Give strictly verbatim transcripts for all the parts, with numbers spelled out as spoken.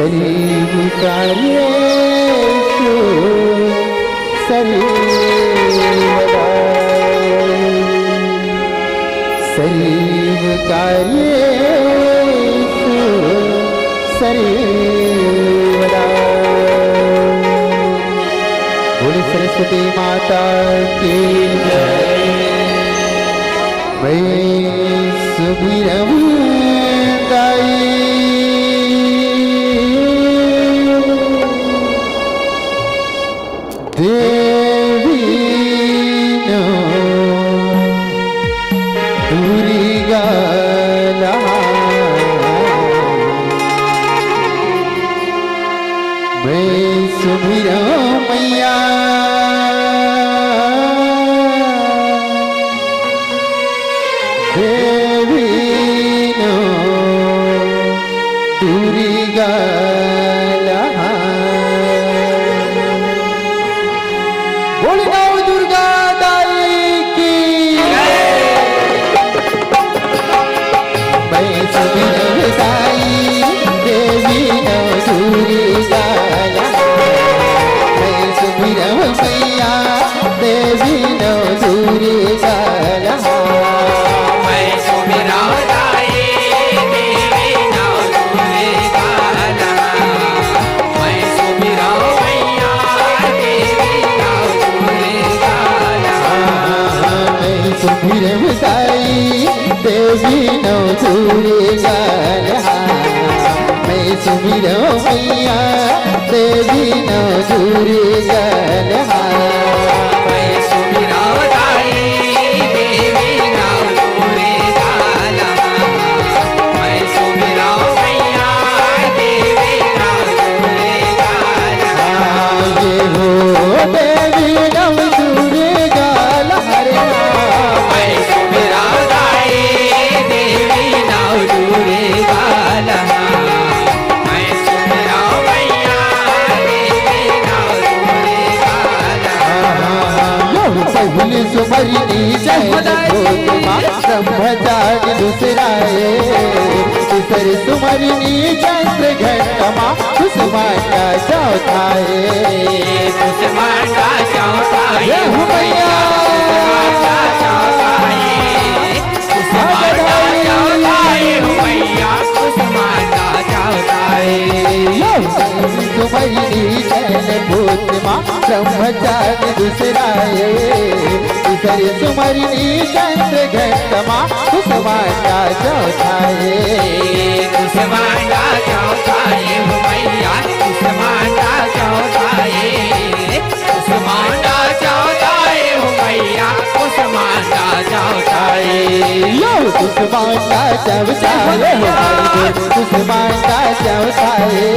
सर्वकार्येषु सर्वदा। सर्वकार्येषु सर्वदा। बोले सरस्वती माता की जय। मैं सुमिरहूं दाई देवी नौ दुर्गा लहा। मैं सुमिरहूं मैया देवी नौ दुर्गा लहा। बोल नौ दुर्गा दाई की। मैं सुमिरहूं दाई देवी नौ दुर्गा लहा। मैं सुमिरहूं मैया देवी नौ दुर्गा लहा। मैं सुमिरहूं दाई देवी नौ दुर्गा लहा। मैं सुमिरहूं मैया देवी नौ दुर्गा लहा। मैं सुमिरहूं दाई देवी नौ दुर्गा लहा। मैं सुमिरहूं मैया देवी नौ दुर्गा लहा। मैं सुमिरहूं दाई देवी नौ दुर्गा लहा। मैं सुमिरहूं मैया देवी नौ दुर्गा लहा। ये हो देवी नौ दुर्गा लहा रे। मैं सुमिरहूं दाई देवी नौ दुर्गा लहा। मैं सुमिरहूं मैया देवी नौ दुर्गा लहा। यो पहली सुमरनी जय हो दाई। भोज माँ ब्रह्मचारी दूसरा ए। दूसरी सुमरनी चंद्र घंटा माँ कुसुमांडा चौथा ए। कुसुमांडा चौथा ए। ये हो मैया। कुसुमांडा चौथा ए। कुसुमांडा चौथा ए हो मैया। कुसुमांडा चौथा ए। यो सुमरनी जय भोज माँ ब्रह्मचारी दूसरा ए। दूसरी सुमरनी चंद्र घंटा माँ कुसुमांडा चौथा ए। कुसुमांडा चौथा ए हो मैया। कुसुमांडा चौथा ए। कुसुमांडा चौथा ए हो मैया। कुसुमांडा चौथा ए। यो कुसुमांडा चौथा ए हो मैया। कुसुमांडा चौथा ए।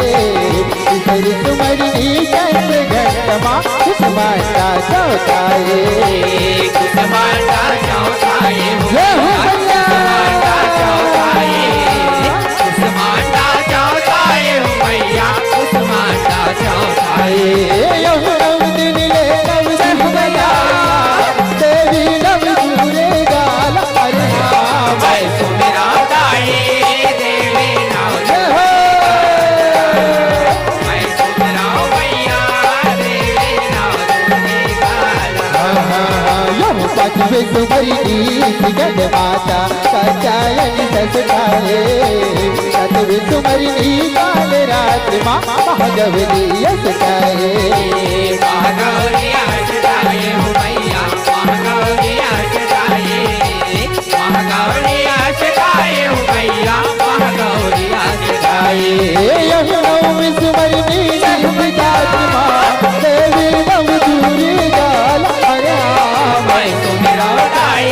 तेरी सुमरनी चंद्र घंटा माँ कुसुमांडा चौथा ए। कुसुमांडा चौथा ए हो जय हो मैया। कुसुमांडा चौथा ए। कुसुमांडा चौथा ए हो मैया। कुसुमांडा चौथा ए। यो नौ दिन ले नौ दुर्गा देवी नौ दुर्गा लहा रे। मैं सुमिरहूं दाई देवी नौ जय हो। मैं सुमिरहूं मैया देवी नौ दुर्गा लहा। यो पांचवे सुमरनी सिकंद माता पचायन ससुराले। सातवे सुमरनी काल रात माँ महागौरी असुराए। महागौरी असुराए हो मैया, महागौरी असुराए। महागौरी असुराए हो मैया, महागौरी असुराए। यह नवमी सुमरनी जय विराट माँ, देवी नव दुर्गा लहा रे। मैं सुमिरहूं दाई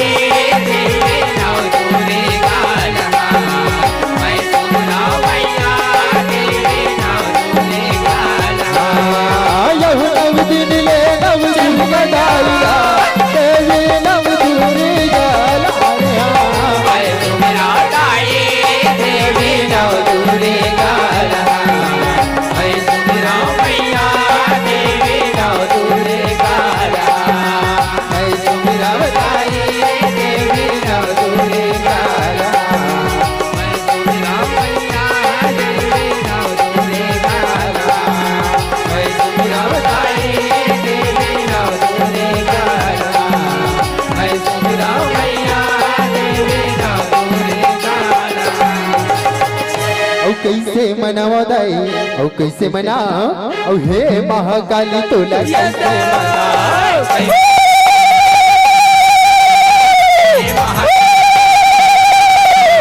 देवी नव दुर्गा लहा। मैं सुमिरहूं मैया देवी नव दुर्गा लहा। यहु नव दिन ले नव दिन बजाइया, देवी नव दुर्गा लहा रे। मैं सुमिरहूं दाई देवी नव दुर्गा लहा। कइसे मनावंव दाई, अउ कइसे मनावंव, अउ हे महाकाली तोला कइसे मनावंव?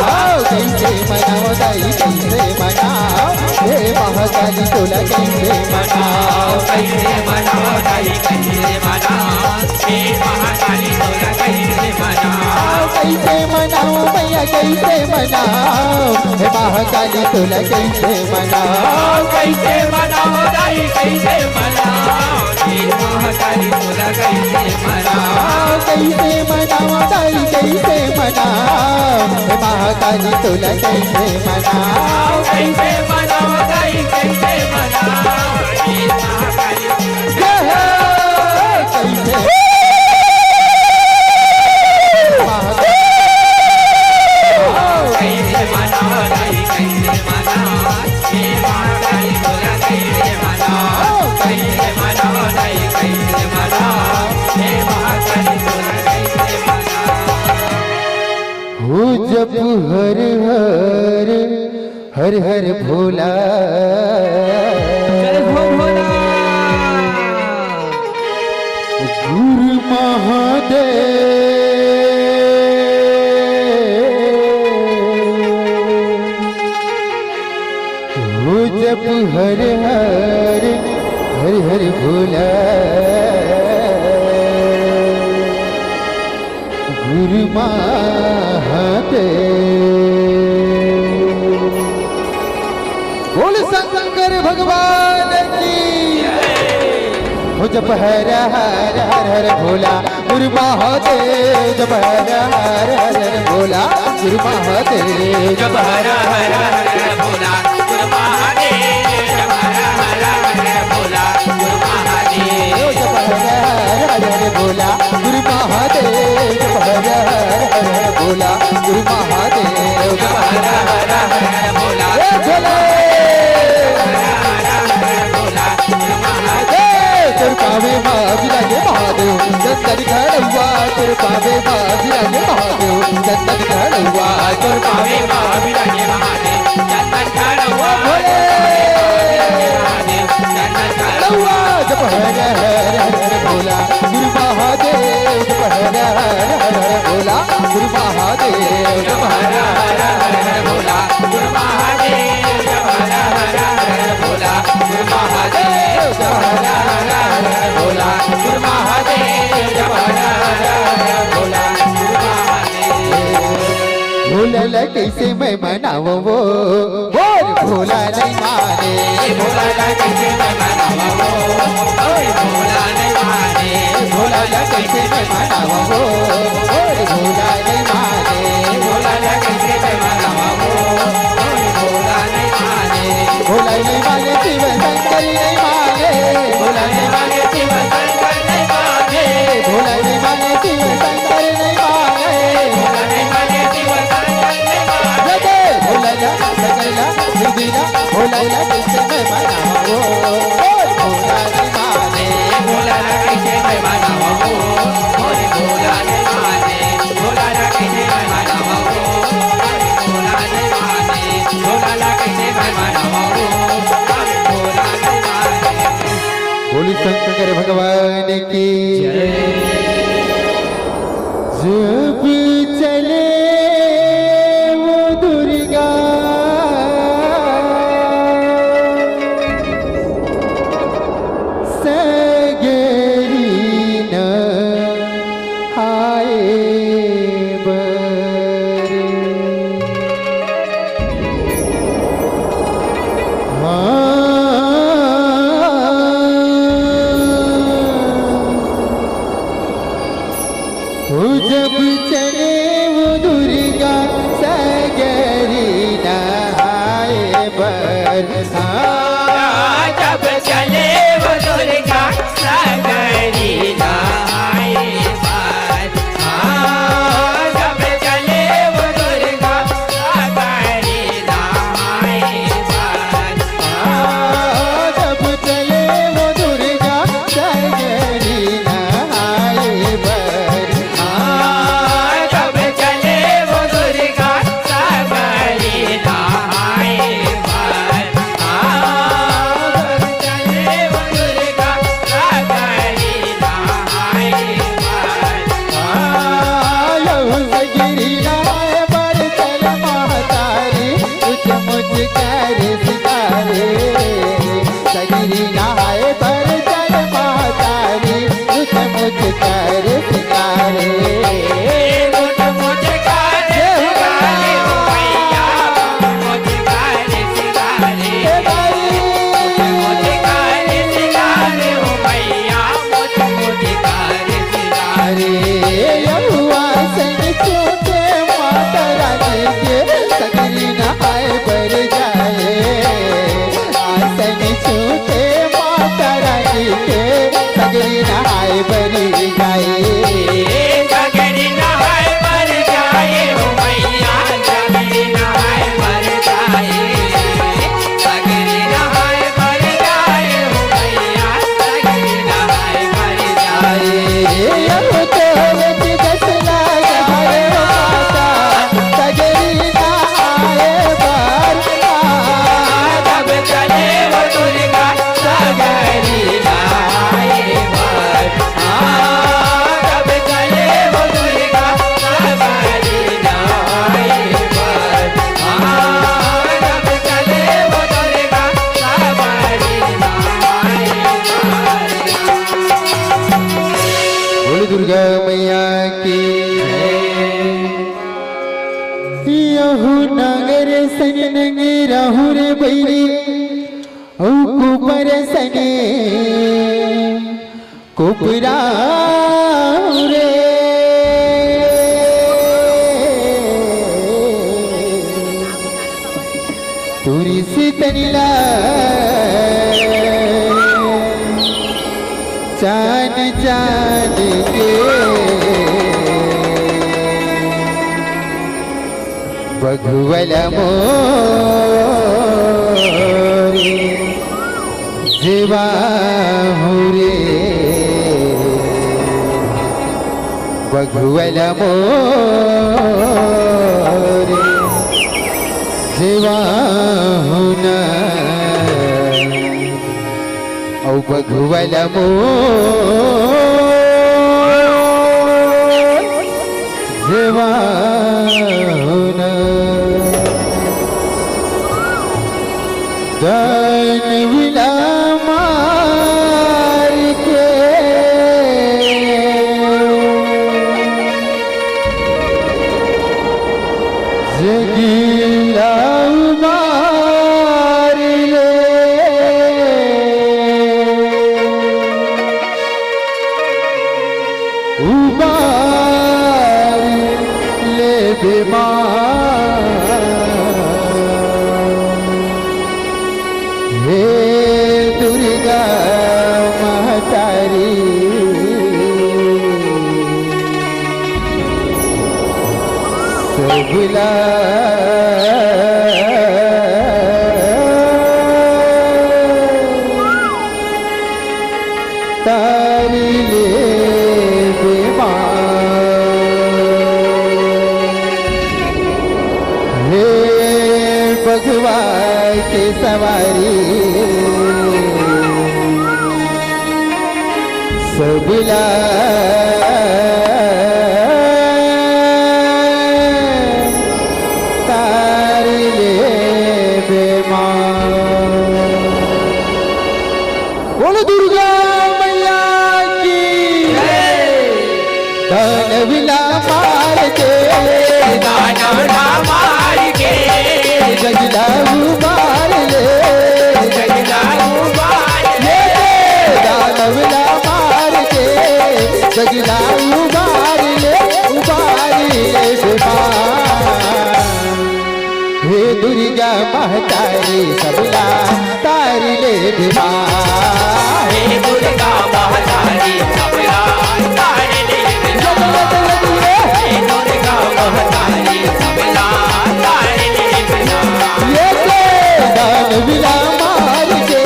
अउ कइसे मनावंव दाई, कइसे मनावंव, हे महाकाली तोला कइसे मनावंव? कइसे मनावंव दाई, कइसे मनावंव? हे महाकाली तोला कइसे मनावंव? कइसे मनावंव भइया, कइसे मनावंव? हे महाकाली तोला कइसे मनावंव? कइसे मनावंव दाई, कइसे मनावंव? हे महाकाली तोला कइसे मनावंव? कइसे मनावंव दाई, कइसे मनावंव? हे महाकाली तोला कइसे मनावंव? कइसे मनावंव दाई, कइसे मनावंव? हे महाकाली हो जप हर हर हर हर भोला। जय हो भोला। गुरु महादेव। हो जप हर हर हर हर भोला। गुरु महादेव। बोल शंकर भगवान की। हो जप हर हर हर हर भोला गुरु महादेव, जप हर हर हर हर भोला गुरु महादेव, जप हर हर हर हर भोला गुरु महादेव, जप हर हर हर हर भोला गुरु महादेव, जप हर हर हर हर भोला गुरु महादेव, जप हर हर हर हर भोला गुरु महादेव, जप हर हर हर भोला। ए भोले। ए, तोर पावे मा बिराजे महादेव, चंदन घड़ौआ, तोर पावे मा बिराजे महादेव, चंदन घड़ौआ, तोर पावे मा बिराजे महादेव, चंदन घड़ौआ, भोले। चंदन घड़ौआ, जप हर हर हर हर भोला, गुरु महादेव, जप हर हर हर हर भोला, गुरु महादेव, जप हर हर हर हर भोला, गुरु महादेव, जप हर हर हर हर भोला, गुरु महादेव, जप हर हर हर भोला, गुरु महादेव, जप हर हर हर भोला, गुरु महादेव। भोला ला कइसे मैं मनावंव वो, मोर भोला नइ माने। भोला ला कइसे मैं मनावंव वो, मोर भोला नइ माने। भोला ला कइसे मैं मनावंव वो, मोर भोला नइ माने। भोला ला कइसे मैं मनावंव वो, मोर भोला नइ माने। भोला नइ माने, शिव शंकर नइ माने। भोला नइ माने, शिव शंकर नइ माने। भोला नइ माने, शिव शंकर नइ माने। भोला नइ माने, शिव शंकर नइ माने। जय जय भोला ला, शंकर ला, शिव जी ला, भोला ला कइसे मैं मनावंव वो, मोर भोला नइ माने। भोला ला कइसे मैं मनावंव वो, मोर भोला नइ माने। भोला ला कइसे मैं मनावंव वो, मोर भोला नइ माने। भोला ला कइसे मैं मनावंव वो, मोर भोला नइ माने। बोली शंकर भगवान की जय। जब चले वो दुर्गा सगरी न आए बर। हाँ। वो जब चले दुर्गा मैया की। यहू नगर सन नंगे रहू रे बइरी, अउ कुपर सने कुपराहू रे। तुरिस तनिला चान चान के बघुवल मोर जेवाहू रे, बघुवल मोर जेवाहू ना, अउ बघुवल मोर जेवाहू ना। दान विला मार के जगिला उबार ले, उबार ले बेमार। हे दुर्गा महतारी, सबला तारी ले बेमार। हे बघवा के सवारी, सबला तारी ले बेमार। बोलो दुर्गा मैया की। दानव ला मार के, दानव ला मार के, जगला उबार ले, जगला उबार ले। दानव ला मार के, जगला उबार ले, उबार ले बेमार। हे दुर्गा महतारी, सबला तारी ले बेमार। हे दुर्गा महतारी, सबला तारी ले बेमार। हे दुर्गा महतारी, सबला तारी ले बेमार। ये तो दानव ला मार के,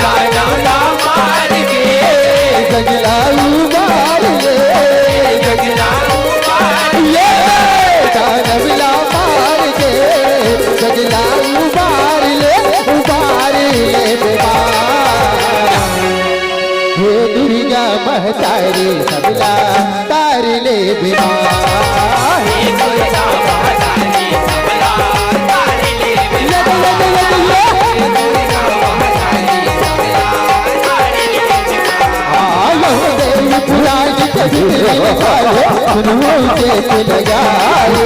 दानव ला मार के, जगला उबार ले, जगला उबार ले। ये दानव ला मार के, जगला उबार ले, उबार ले बेमार। हे दुर्गा महतारी, सबला तारी ले बेमार। हे दुर्गा महतारी, सबला तारी ले बेमार। ये, ये, ये, ये, ये। आयो देवी पुराण के दिन निकालो, सुनो जेत लगाए।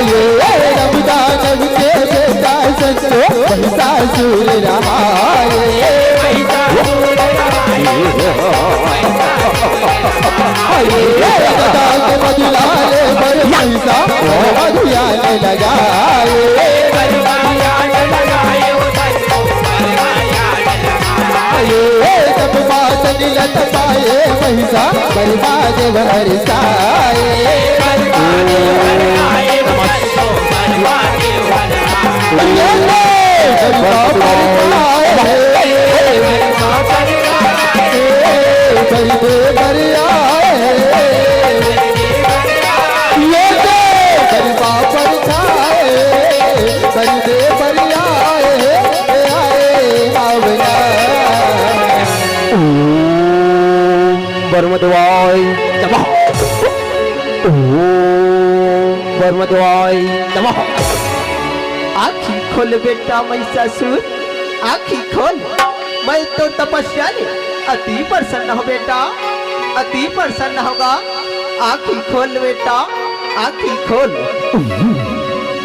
ये रमदानव के बेटा संतो, महिषासुर रहाए। ये दादा के मधुलाल पर महिषा, मधुयान लगाए। ये सब बात मिलत पाए महिषा, बलवा देव हरिषाए। ये ले, बलवा पर आए। बलवा पर आए। ये ले, बलवा पर आए। बलवा पर आए। आए, आवना। ओम ब्रह्मदेवाय नमः। ओम ब्रह्मदेवाय नमः। आँखी खोल बेटा महिषासुर, आँखी खोल। मैं तो तपस्या ले अति प्रसन्न हूँ बेटा, अति प्रसन्न हूँ गा। आँखी खोल बेटा, आँखी खोल।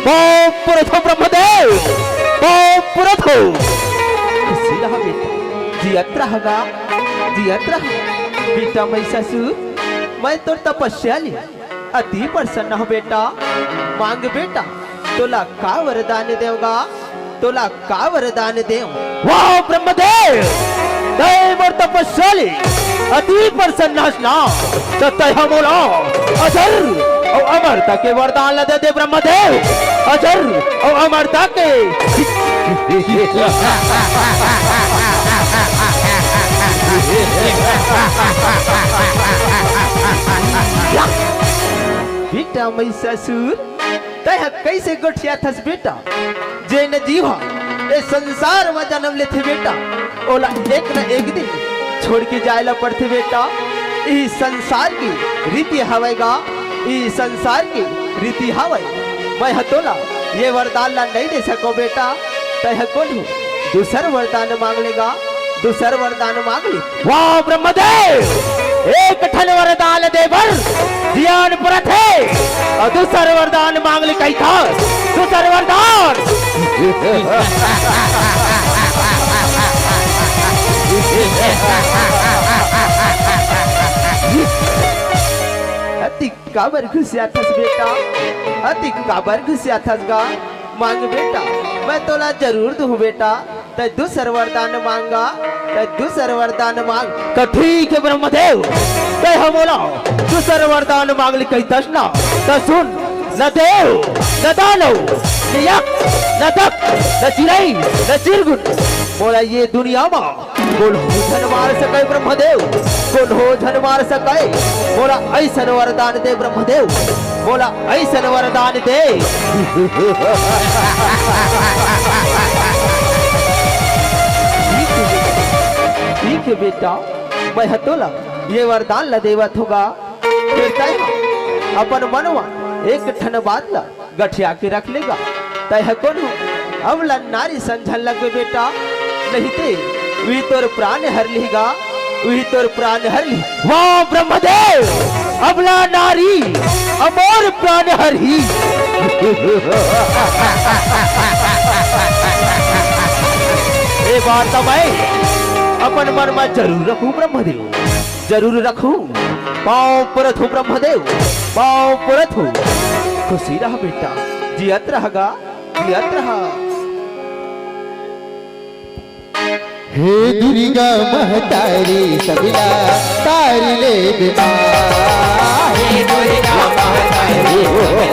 पाँव परत हूँ ब्रह्मदेव, पाँव परत हूँ। खुशी रह बेटा, जियत रह गा, जियत रह। बेटा महिषासुर, मैं तो तपस्या ले अति प्रसन्न हूँ बेटा। मांग बेटा, तोला का वरदान देवगा, तोला का वरदान देव? वाह ब्रह्मदेव, तै मोर तपस्या ले अति प्रसन्न हस ना, त तै ह मोला अजर अउ अमरता के वरदान ला दे दे ब्रह्मदेव, अजर अउ अमरता के। बेटा महिषासुर, तैं ह कइसे गोठियाथस बेटा? जेन जीव ह ए संसार म जनम लेथे बेटा, ओला एक न एक दिन छोड़ के जाय ला पड़थे बेटा। इही संसार के रीति हवय गा, इही संसार के रीति हवय। मैं ह तोला ये वरदान ला नइ दे सकव बेटा, तैं ह कोनो दूसर वरदान मांग ले गा, दूसर वरदान मांग ले। वाह ब्रह्मदेव, एक ठन वरदान दे बर जियन परत हे, अउ दूसर वरदान मांग ले कहिथस, दूसर वरदान। अति काबर घुसियाथस बेटा, अति काबर घुसियाथस गा? मांग बेटा, मैं तोला जरूर दूं बेटा। तैं दूसर वरदान मांग गा, तैं दूसर वरदान मांग। त ठीक हे ब्रह्मदेव, तैं ह मोला दूसर वरदान मांग ले कहिथस ना, त सुन, न देव, न दानव, न यक्ष, न दक्ष, न चिरई, न चिरगुन, मोला ये दुनिया म कोनो झन मार सकय ब्रह्मदेव, कोनो झन मार सकय। मोला अइसन वरदान दे ब्रह्मदेव, मोला अइसन वरदान दे। ठीक हे, ठीक हे बेटा, मैं ह तोला ये वरदान ला देवत हूँ गा। फेर तैं ह अपन मन म एक ठन बात ला गठिया के रख ले गा। तैं ह कोनो अबला नारी सन झन लगबे बेटा, नहीं ते उही तोर प्राण हर लिही गा, उही तोर प्राण हर लिही। वाह ब्रह्मदेव, अबला नारी अमोर प्राण हरही। ए बात त मैं अपन मन म जरूर रखहूँ ब्रह्मदेव, जरूर रखहूँ। पाँव परत हूँ ब्रह्मदेव, पाँव परत हूँ। खुशी रह बेटा, जियत रह गा, जियत रह। हे दुर्गा महतारी सबला तार ले बिना। हे दुर्गा महतारी सबला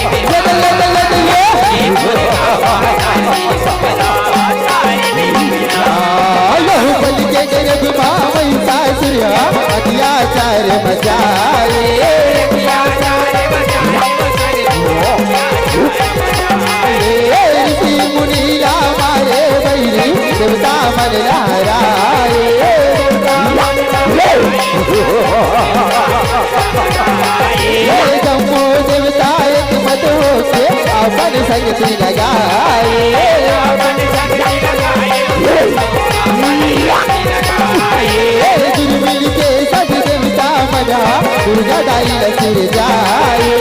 तार ले बिना। हे दुर्गा महतारी सबला तार ले बिना। आयो बल के गरब मा महिषासुर अत्याचार मचाए। ए ऋषि मुनि ला मारे बैरी, देवता मन लहराए। ए जम्मो देवता एक मत होके, अपन संग लगाए। ए दुर्मिल के सब देवता मन दुर्गा दाई ल सिर जाए।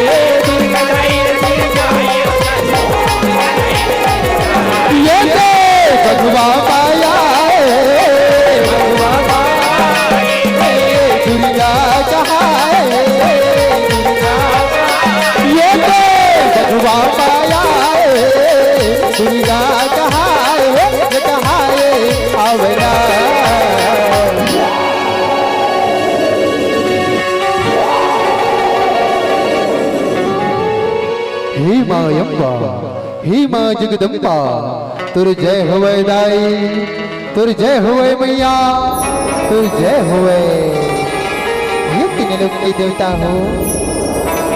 ये तो भगवा माया है, भगवा माया है, दुर्गा कहाए, दुर्गा। ये तो भगवा माया है, दुर्गा कहाए, कहाए अवरा। हे माँ अम्बा, हे माँ जगदम्बा, तोर जय होवय दाई, तोर जय होवय मैया, तोर जय होवय। हे तीन लोक के देवता हो,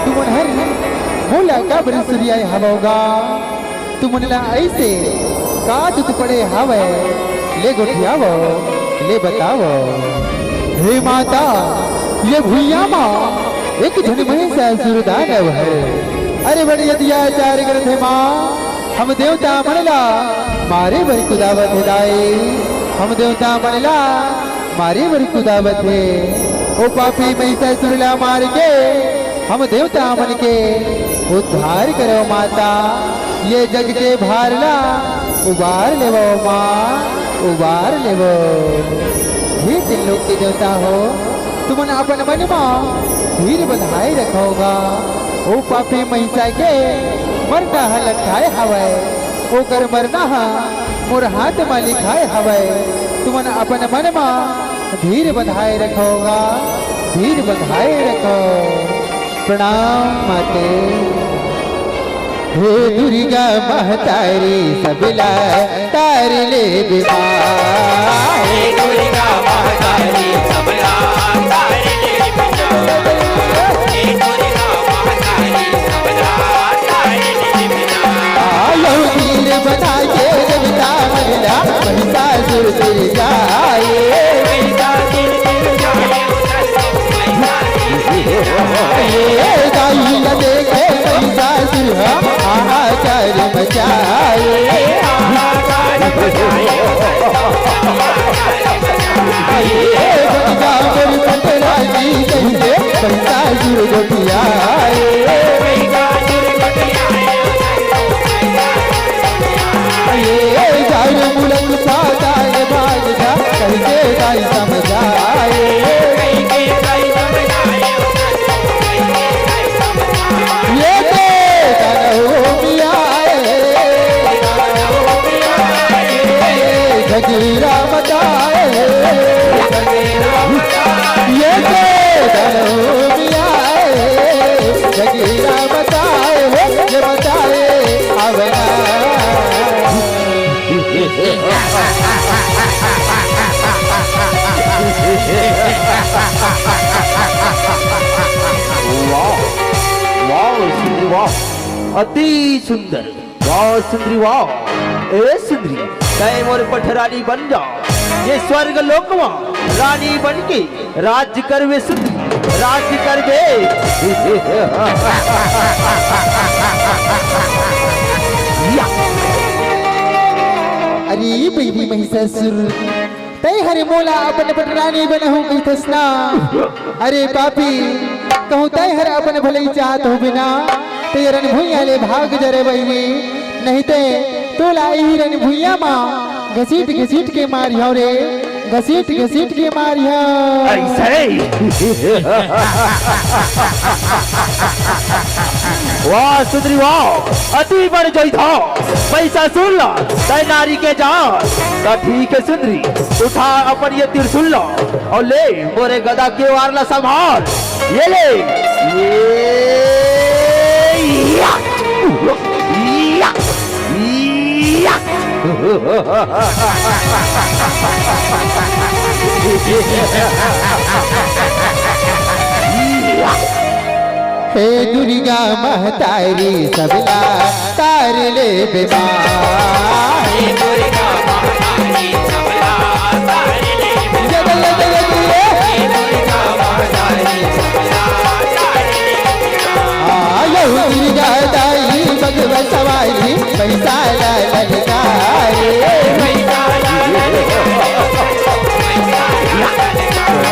तुमन हर मोला काबर सुरियाए हवव गा? तुमन ला अइसे का दुख पड़े हवय? ले गोठियावव, ले बतावव। हे माता, ये भुइयां म एक झन महिषासुर दानव हे। अरे बड़े अत्याचार करत हे माँ, हम देवता मन ला मारे बर कुदावत हे दाई, हम देवता मन ला मारे बर कुदावत हे। ओ पापी महिषासुर ला मार के हम देवता मन के उद्धार करो माता, ये जग के भार ला उबार लेवो माँ, उबार लेवो। हे तीन लोक के देवता हो, तुमन अपन मन म धीर बंधाए रखव गा। ओ पापी महिषा के मरना ह लखाए हवय, ओकर मरना ह मोर हाथ म लिखाए हवय। तुमन अपन मन म धीर बंधाए रखव गा, धीर बंधाए रखव। प्रणाम माते। हे दुर्गा महतारी सबला तार ले बीमार। हे दुर्गा महतारी सबला तार ले बीमार। हे दुर्गा महतारी सबला तार ले बीमार। आयो तीर बना के जगता मरला, महिषासुर तिर जाए। महिषासुर तिर जाए। ये दाई न देखे महिषासुर ह हाहाकार मचाए। ये गंगा पर पटरानी कहिए महिषासुर गोटियाए। ये जान मुलक पाता ये बाज जा, कहिके दाई समझाए। ये तो दानव मियाए, झगीरा मचाए। ये तो दानव मियाए, झगीरा मचाए हो, ये मचाए आवना। वाह, वाह सुंदरी वाह, अति सुंदर। वाह सुंदरी वाह। ए सुंदरी, तै मोर पटरानी बन जा, ये स्वर्ग लोक म रानी बन के राज करबे सुंदरी, राज करबे। या। अरे बइरी महिषासुर, तै हर मोला अपन पटरानी बनाहूं कहिथस ना। अरे पापी, कहूं तै हर अपन भलई चाहत होबे ना, त ये रन भुइयां ले भाग जा रे बइरी, नहीं ते तोला इही रन भुइयां म घसीट घसीट के मारिहौं रे, घसीट घसीट के मारिहौं। ऐसे ही। वाह सुंदरी वाह, अति बड़ जोइथा। महिषासुर ला, तै नारी के जान। त ठीक है सुंदरी, उठा अपन ये त्रिशूल ला अउ ले मोरे गदा के वार ला संभाल। ये ले। ये या। या। या। हे दुर्गा महतारी सबला तार ले बीमार। हे दुर्गा महतारी सबला तार ले बीमार। जय जय जय जय। हे दुर्गा महतारी सबला तार ले बीमार। आयो दुर्गा दाई बघवा सवारी, महिषाला ललकारे। महिषाला ललकारे।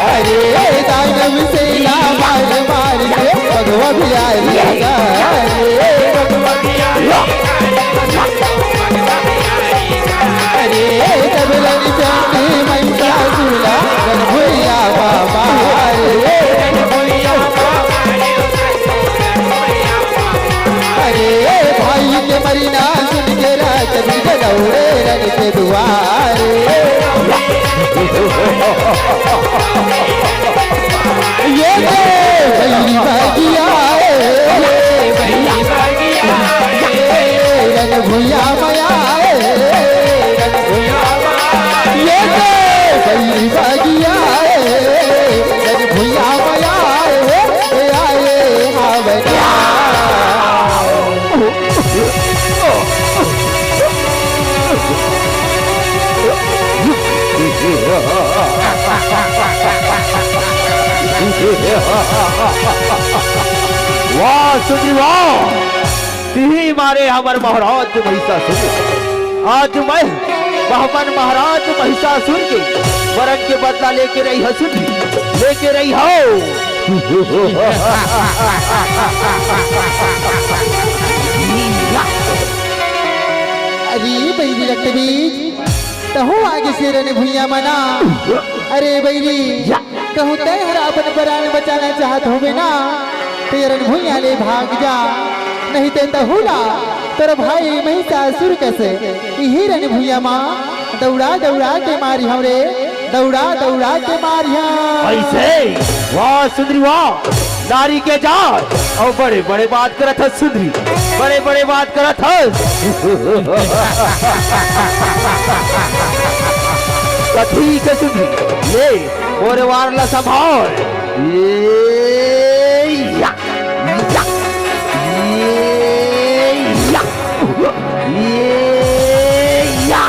अरे दानव सेना मार मार के बघवा बिहारी गा रे। अरे तब रन चंडी महिषासुर ला रन भुइया बाबा रे। अरे भाई के मरना सुन के राजवीर दौड़े रन के दुआरे। ये तो बइरी बगिया ए, रन भुइया मया ए, ये तो बइरी बगिया ए, रन भुइया मया ए, ए आए आवना। वाह सुंदरी वाह। तिही मारे हमर महाराज महिषासुर। आज मैं बहमन महाराज महिषासुर के मरण के बदला लेके रहिहौं सुंदरी, लेके रहिहौं। अरे बहिरी रक्तबीज, तहूँ आगे से रन भुइयां मना। अरे बहिरी, कहूँ तैं हर अपन परान बचाना चाहत होबे ना, त ए रन भुइयां ले भाग जा, नहीं ते तहूँ ला तोर भाई महिषासुर कस इही रन भुइयां मा दउड़ा दउड़ा के मारिहौं रे, दउड़ा दउड़ा के मारिहौं। अइसे? वाह सुंदरी वाह, नारी के जात, अउ बड़े बड़े बात करत हस सुंदरी, बड़े बड़े बात करत हस। त ठीक हे सुंदरी, ले मोरे वार ला संभाल। ये या, या, ये या, ये या।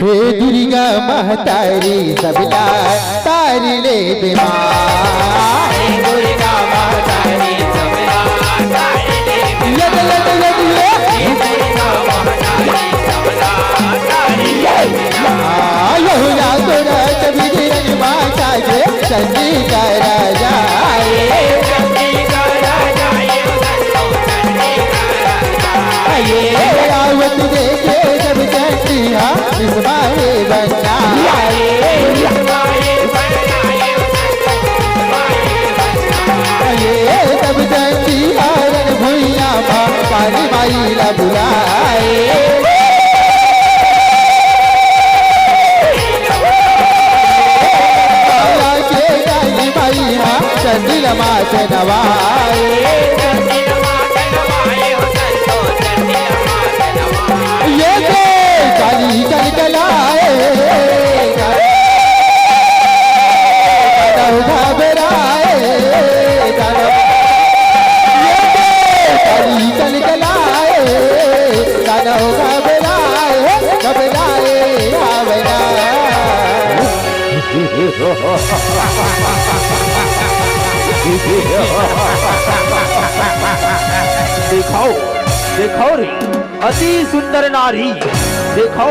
हे दुर्गा महतारी सबला तारी ले बीमार। हे दुर्गा महतारी सबला तारी ले बीमार। यद, यद, यद, ये। हे दुर्गा महतारी सबला तारी ले बीमार। आयो या तोरा तभी गिरन माता के चंडी का राजा। हे चंडी का राजा, ये संतो चंडी का राजा। ये आवत देखे जब चंडी हा इस्माइल बन्ना। ये तब चंडी हा रन भुइयां मा काली माई ला बुलाए। काला के काली माई हा चंडी ला माथ नवाए। ये के काली कलकलाए, कानव घबराए, कानव। ये के काली कलकलाए, कानव घबराए, घबराए आवना। देखव, देखव रे, अति सुंदर नारी, देखव,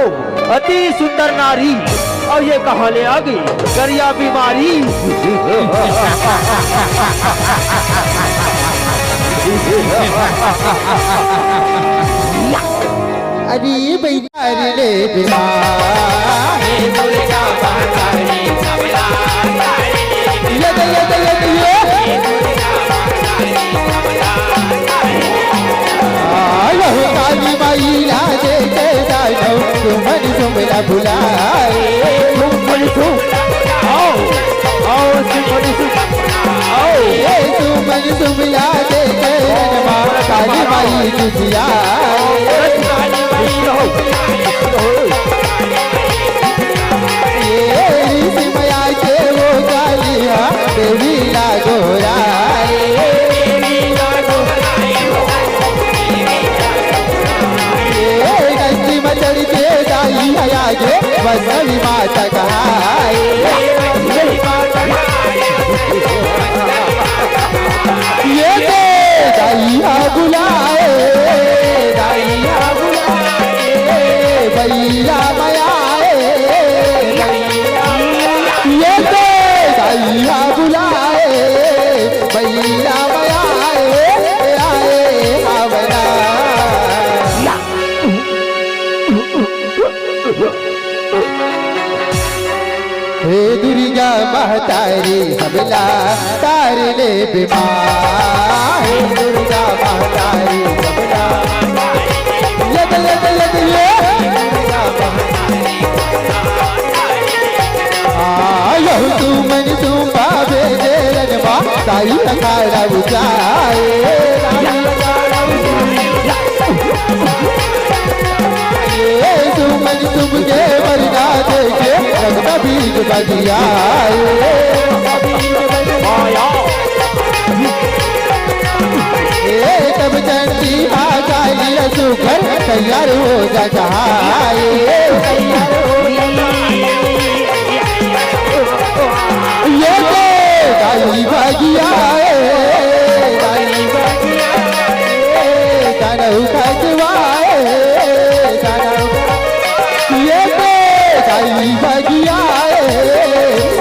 अति सुंदर नारी, अउ ये कहाँ ले आगे करिया बीमारी। अरे बहिरी ले बीमार। हे दुर्गा महतारी सबला तारी ले। यद, यद, यद, ये। हे दुर्गा महतारी सबला तारी ले। आयो काली माई ला देखे दानव, सुमन सुमला बुलाए। सुमन सुम-, आओ, आओ सुमन सुम-, आओ। ये सुमन सुमला देखे रमा, काली माई जुझिया। ये ऋषि मया के वो कालिया, देवी ला गोहराए। ये नंदी म चढ़ के दाई आगे, वैष्णवी माता कहाए। ये दे दाई हा बुलाए, दाई हा बुलाए, बइला मया आए। ये दे दाई हा बुलाए, बइला मया आए, आए आवना। हे दुर्गा महतारी सबला तारी ले बीमार। हे दुर्गा महतारी सबला। यद, यद, यद, ये। आयो सुमन सुम पावे जे रनमा, ताई अखाड़ा उजाए। ये सुमन सुम के वरना देखे, रंगना बीज बगियाए। ये तब चंडी आगा लीला सुघर तैयार हो जा चाहे। ये तो दाई बगिया ए, दाई बगिया ए, दानव खजवा ए, दानव। ये तो दाई बगिया ए,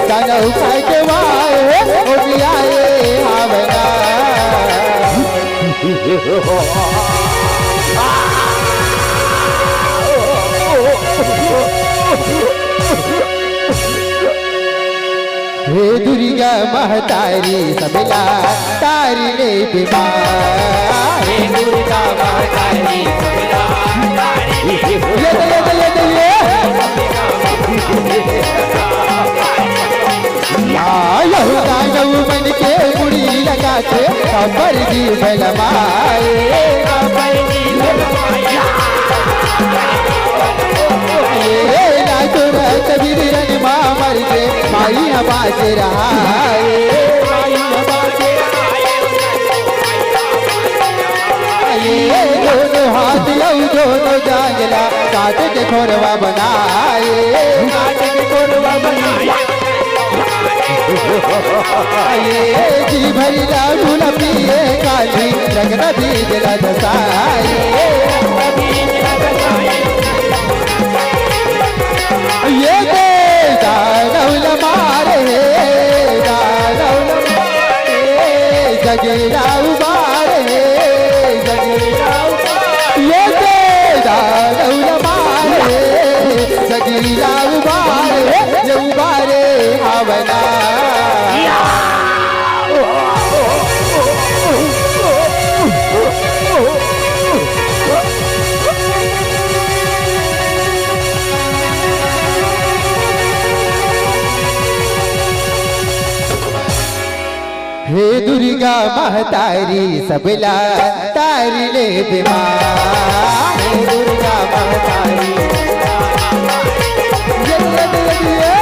दानव खजवा ए, ओ मिया ए, हावना। हे दुर्गा महतारी सबला तारी ले बीमार। हे दुर्गा महतारी सबला तारी ले बीमार। ये तो, ये तो, ये तो, ये। आ, यहू दानव मन के मुड़ी लगा के, काबर जी बलमाए। ये ना तो रतबीर रन मा मर के, माई ह बाँच रहा ए। ये दोनों हाथ अउ दोनों जांगला, काट के खोरवा बनाए। काट के खोरवा बनाए। ये जी भरी लाडू ला पिए काली, रंग नदी दिला दसाए। ये दे दानव ल मारे, दानव ल मारे, जगेरा उबारे, जगेरा उबारे। ये दे दानव ल मारे, जगेरा उबारे, ये उबारे हावना। हे दुर्गा महतारी सबला तारी ले बीमार। हे दुर्गा महतारी ये, ये, ये, ये, ये।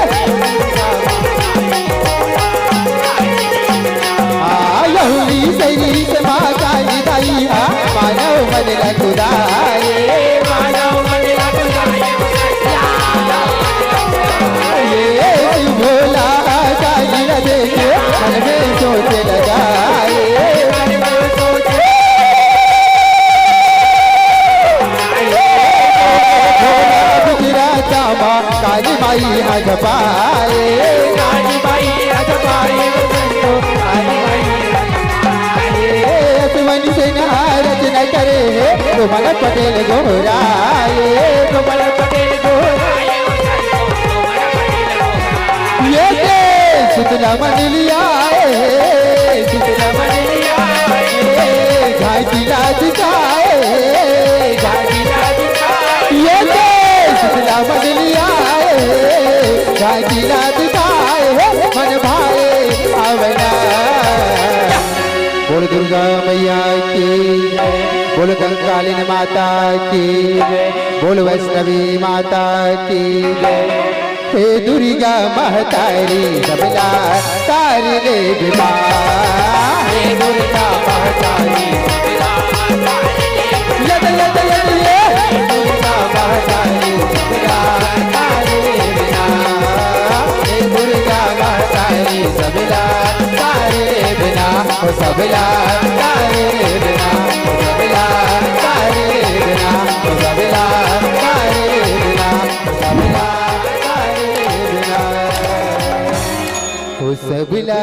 आ, यहूदी सैरी से माँ काली दाई हा, मानव मन ला कुदाए। मानव मन ला कुदाए। ये भोला काली ला देखे, मन में सोच लगाए। भोला गुजरात मा काली माई ह जपाए। काली माई ह जपाए, वो संतो, काली माई ह जपाए। ए, सुमन सेन ह रचना करे हे, कोमल पटेल गोहराए। कोमल पटेल गोहराए, वो संतो, कोमल पटेल गोहराए। ये दे सुतला मंडलिया ए, सुतला मंडलिया ए, झांकी ला दिखाए, झांकी ला दिखाए। ये दे सुतला मंडलिया ए, झांकी ला दिखाए, मन भाए आवना। बोल दुर्गा मैया की, बोल कंकालिन माता की, बोल वैष्णवी माता की। हे दुर्गा महतारी सबला तारी ले बीमार। हे दुर्गा महतारी सबला तारी ले बीमार। यद, यद, यद, ये। हे दुर्गा महतारी सबला तारी ले बीमार। हे दुर्गा महतारी सबला तारी ले बीमार। ओ सबला तारी ले बीमार। ओ सबला तारी ले बीमार। ओ सबला तारी ले बीमार। ओ सबला तारी ले बीमार। ओ सबला